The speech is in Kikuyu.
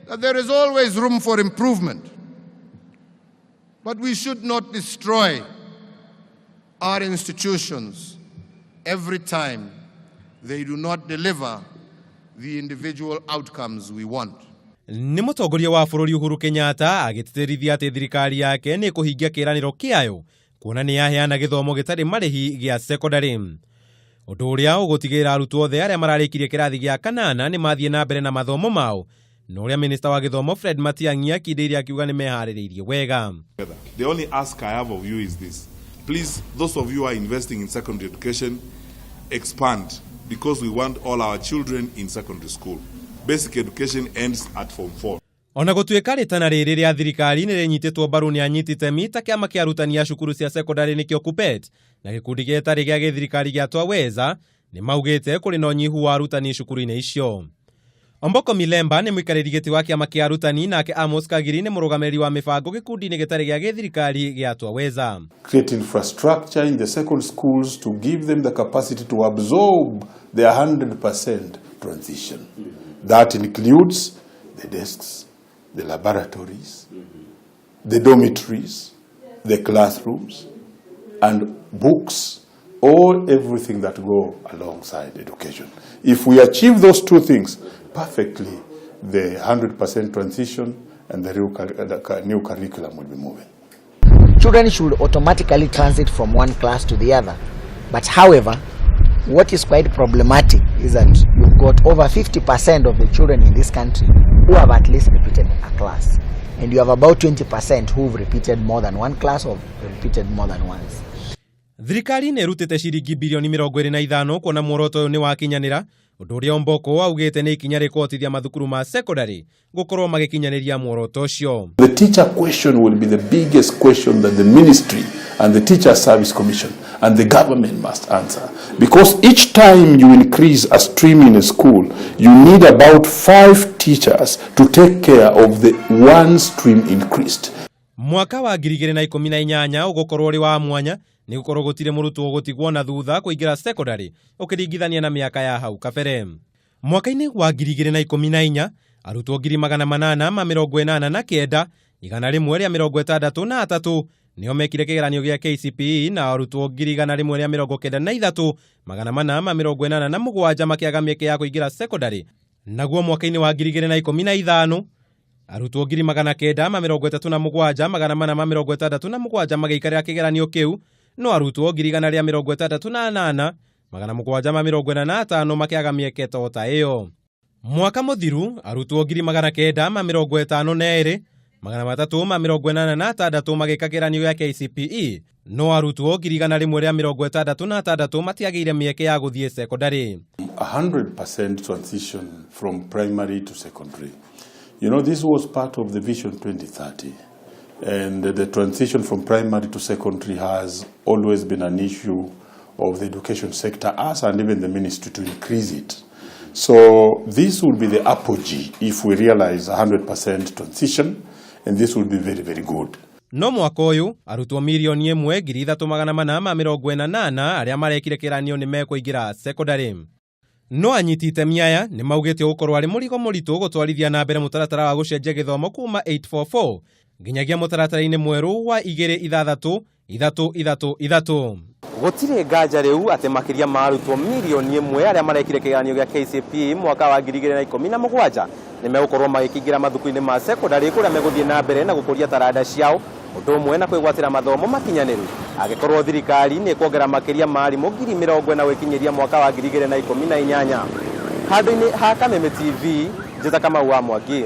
That there is always room for improvement. But we should not destroy our institutions every time they do not deliver the individual outcomes we want. Nĩ mũtongoria wa bũrũri Uhuru Kenyatta agĩtĩtĩrithia atĩ thirikari yake nĩ ĩkũhingia kĩĩranĩro kĩayo kuona nĩ yaheana gĩthomo gĩtarĩ marĩhi gĩa sekondarĩ, ũndũ ũrĩa ũgũtigĩrĩra arutwo othe arĩa mararĩkirie kĩrathi gĩa kanana nĩ mathiĩ na mbere na mathomo mao, na ũrĩa minista wa gĩthomo Fred Matiang'i akindĩirie akiuga nĩ meharĩrĩirie wega. The only ask I have of you is this. Please, those of you who are investing in secondary education, expand, because we want all our children in secondary school. Basic education ends at Form 4. Ona gũtuĩka rĩtana rĩrĩ rĩa thirikari nĩ rĩnyitĩtwo mbaru nĩ anyiti itemi ta kĩama kĩa arutani a cukuru cia sekondarĩ, nĩkĩo KUPPET, na gĩkundi gĩtarĩ gĩa gĩthirikari gĩa Twaweza, nĩ maugĩte kũrĩ na ũnyihu wa arutani cukuru-inĩ icio. Omboko Milemba nĩ mũikarĩri gĩtĩ wa kĩama kĩa arutani, nake Amos Kagiri nĩ mũrũgamĩrĩri wa mĩbango gĩkundi-inĩ gĩtarĩ gĩa gĩthirikari gĩa Twaweza. Create infrastructure in the secondary schools to give them the capacity to absorb their 100% transition. That includes the desks, the laboratories, the dormitories, the classrooms, and books, all everything that go alongside education. If we achieve those two things perfectly, the 100% transition and the new curriculum will be moving. Children should automatically transit from one class to the other. But however, what is quite problematic is that you've got over 50% of the children in this country who have at least repeated a class. And you have about 20% who've repeated more than one class or repeated more than once. Thirikari nĩ ĩrutĩte ciringi birioni 25 kuona muoroto ũyũ nĩ wakinyanĩra, ũndũ ũrĩa Omboko augĩte nĩ ikinya rĩkũhotithia mathukuru ma sekondarĩ gũkorwo magĩkinyanĩria muoroto ũcio. The teacher question will be the biggest question that the ministry and the Teacher Service Commission and the government must answer. Because each time you increase a stream in a school, you need about five teachers to take care of the one stream increased. Mwaka wa 2018 ũgũkorwo ũrĩ wa mwanya nĩ gũkorwo gũtirĩ mũrutwo gũtigwo na thutha kũingĩra sekondarĩ ũkĩringithania na mĩaka ya hau kabere. Mwaka-inĩ wa 2014, arutwo 889,163 nĩo mekire kĩgeranio gĩa KCPE, na arutwo 193,487 makĩaga mĩeke ya kũingĩra sekondarĩ. Naguo mwaka-inĩ wa 2015, arutwo 937,467 magĩikarĩra kĩgeranio kĩu, no arutwo 168,745 makĩaga mĩeke to ta ĩyo. Mwaka mũthiru, arutwo 952,386 magĩka kĩgeranio gĩa KCPE, no arutwo 166,000 matiagĩire mĩeke ya gũthiĩ sekondarĩ. 100% transition from primary to secondary. This was part of the Vision 2030. And the transition from primary to secondary has always been an issue of the education sector, us and even the ministry, to increase it. So this will be the apogee if we realize 100% transition, and this will be very, very good. No mwaka ũyũ, arutwo 1,448,000 arĩa marekire kĩgeranio nĩ mekũingĩra sekondarĩ, no anyiti itemi aya nĩ maugĩte gũkorwo arĩ mũrigo mũritũ gũtwarithia na mbere mũtaratara wa gũcenjia gĩthomo kuma 844 nginyagia mũtaratara-inĩ mwerũ wa 2-6-3-3-3. Gũtirĩ nganja rĩu atĩ makĩria ma arutwo 1 mirioni arĩa marekire kĩgeranio gĩa KCPE mwaka wa 2017 nĩ megũkorwo magĩkĩingĩra mathukuru-inĩ ma sekondarĩ, kũrĩa megũthiĩ na mbere na gũkũria taranda ciao ũndũ ũmwe na kwĩgwatĩra mathomo makinyanĩru, angĩkorwo thirikari nĩ ĩkuongerera makĩria ma arimũ 40,000 gwĩkinyĩria mwaka wa 2018. Handũ-inĩ ha Kameme TV, njĩta Kamau wa Mwangi.